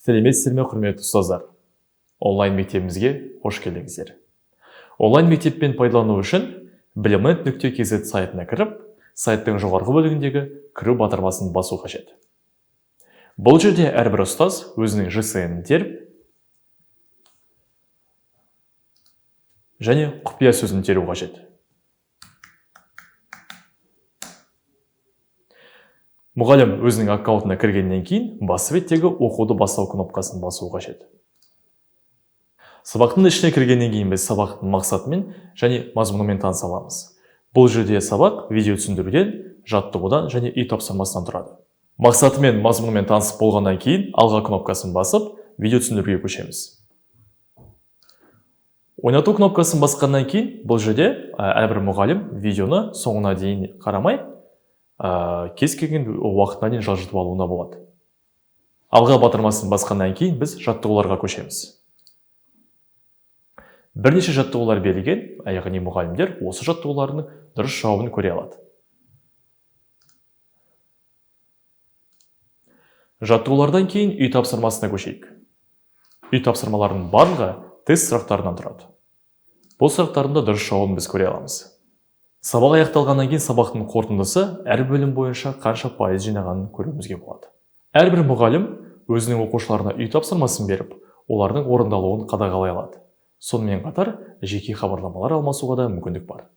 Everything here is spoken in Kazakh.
Сәлеметсіздер ме, құрметті ұстаздар! Онлайн мектебімізге қош келдіңіздер. Онлайн мектеппен пайдалану үшін bilimnet.kz сайтына кіріп, сайттың жоғарғы бөлігіндегі кіру батырмасын басу қажет. Бұл жерде әрбір ұстаз өзінің ЖСН-ін теріп және құпия сөзін теру қажет. Мұғалім өзінің аккаунтына кіргеннен кейін басты беттегі оқуды бастау кнопкасын басу қажет. Сабақтың ішіне кіргеннен кейін біз сабақтың мақсатымен және мазмұнымен таныса аламыз. Бұл жерде сабақ видео түсіндіруден, жаттығудан және үй тапсырмасынан тұрады. Мақсаты мен мазмұнымен танысып болғаннан кейін алға кнопкасын басып, видео түсіндіруге көшеміз. Ойнату кнопкасын басқаннан кейін бұл жерде әрбір мұғалім видеоны соңына дейін қарамай, кез келген уақытына дейін жылжытып алуына болады. Алға батырмасын басқаннан кейін біз жаттығуларға көшеміз. Бірнеше жаттығулар берілген, яғни мұғалімдер осы жаттығулардың дұрыс жауабын көре алады. Жаттығулардан кейін үй тапсырмасына көшейік. Үй тапсырмаларының барлығы тест сұрақтарынан тұрады. Бұл сұрақтардың да дұрыс жауабын біз көре аламыз. Сабақ аяқталғаннан кейін сабақтың қорытындысы әр бөлім бойынша қанша пайыз жинағанын көруімізге болады. Әрбір мұғалім өзінің оқушыларына үй тапсырмасын беріп, олардың орындалуын қадағалай алады. Сонымен қатар жеке хабарламалар алмасуға да мүмкіндік бар.